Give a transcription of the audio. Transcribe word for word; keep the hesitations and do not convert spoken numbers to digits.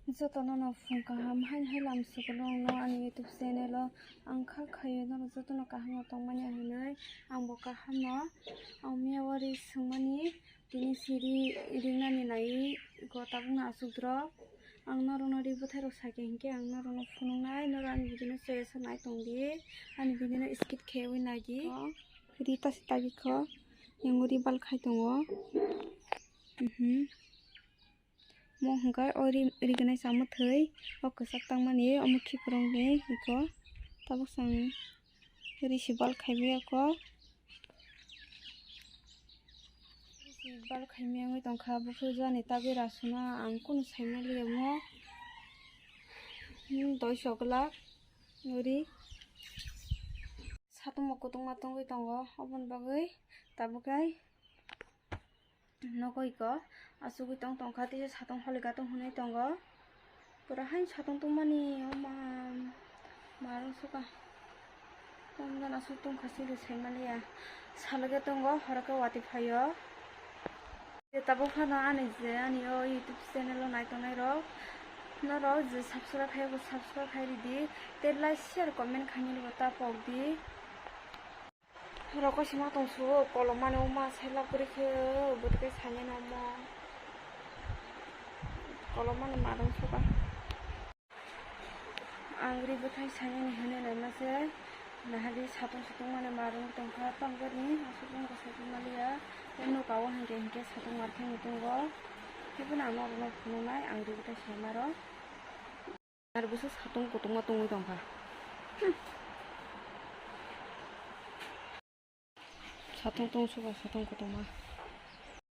Jotono no phung kaham, hai hai lam sukulo no ani YouTube channel o. Ang kha khayo norok jotono kaham no tongmani hinwi, ang bo kaham no. Ang miya wari swngmani tini siri ringnani nai go tabuk no aswk drop. Ang norok no ri bwthai rok sakya hinkhe ang norok no phunuknai, norok ani video no choya sa nai tong di, ani video no skip khewi nai di. Ri ta se tagi kho, yang ri bal khai tongo. Mhm. Mo hwnkhe o ri, ri gwnai chama thwi, o kwchak tangmani, omo khiphirokni iko. Tabuk chwng ri si bal khai maya kho. Ri si bal khai maya wngwi tongkha, buphuru jani tagwi rasuna ang kunu saimaliya mo. Hmm, doi soglak ri. Satung bo kutung ma tungwi tongo, oboni bagwi tabuk khe. Nogo iko asugwi tong tongkha, tei satung holi gatung hwnwi tongo. Pura haino satung tungmani, o ma, marung suka. Tongmani aswk tongkha, siri saimaliya. Salage tongo, horo khe watwi phaio. Tabuk phano ani je, ani o YouTube channel o nai tongnai rok, norok je subscribe khai, bo subscribe khai ridi. Tei like, share, comment khainani bo ta pok di. Rokoi sima tong su, kolom mani uma selak guri khe, bwtwi khe sanya no mo. Kolom mani marung suka. Ang ri bwthai sanya ni hwnwi laima se, nahadi satung sutung mani marung tongkha, tong bani aswk wngkha satung maliya. Tei nuka o hinkhe hinkhe satung markhai ni tongo. Tei bono ang norok no phunuknai, ang ri bwthai saima rok. Ar bwswk satung kutung ma tungwi tongkha. Hmm. Satung tong suka, satung kutung ma.